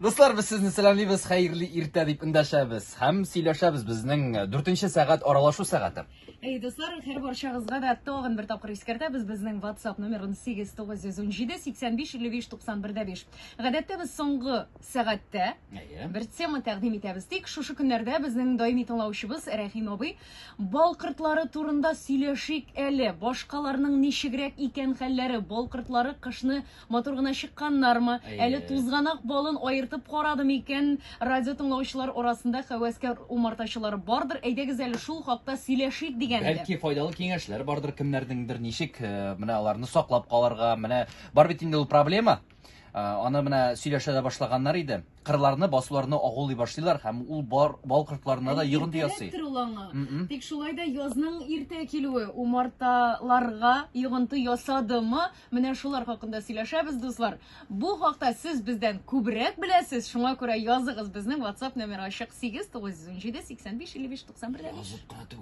Дуслар, без сезне сәламлибез, хәерле иртә дип эндәшәбез һәм сөйләшәбез безнең дүртенче сәгать аралашу сәгате. Әй, дуслар, һәр барчагызга да тагын бер тапкыр искәртәбез, безнең WhatsApp номерын 8917 85 55 91 5. Гадәттә без соңгы сәгатьтә бер тема тәкъдим итәбез. Тик шушы көннәрдә безнең даими тыңлаучыбыз Рәхим абый бал кортлары турында сөйләшик әле. Башкаларның ничегрәк икән хәлләре, бал кортлары кышны Матур гына чыкканнармы? Әле тузганак балын аертып карады микән? Радио тыңлаучылар арасында хәвәскәр умартачылар бардыр. Әйдәгез әле шул хакта сөйләшик дигән иде. Бәлки файдалы киңәшләр бардыр кемнәрнеңдер, ничек э, менә аларны саклап калырга. Менә бар бит инде ул проблема. Э, аны менә сөйләшә дә башлаганнар иде. Кырларны, басуларны агулый башлыйлар һәм ул бар бал кортларына да йогынты ясый. Иртәрәктер ул аңа. Тик шулай да язның иртә килүе умарталарга йогынты ясадымы? Менә шулар хакында сөйләшәбез, дуслар. Бу хакта сез бездән күбрәк беләсез, шуңа күрә языгыз. Безнең WhatsApp номеры ачык 8 917 85 55 91. Язып кына түгел.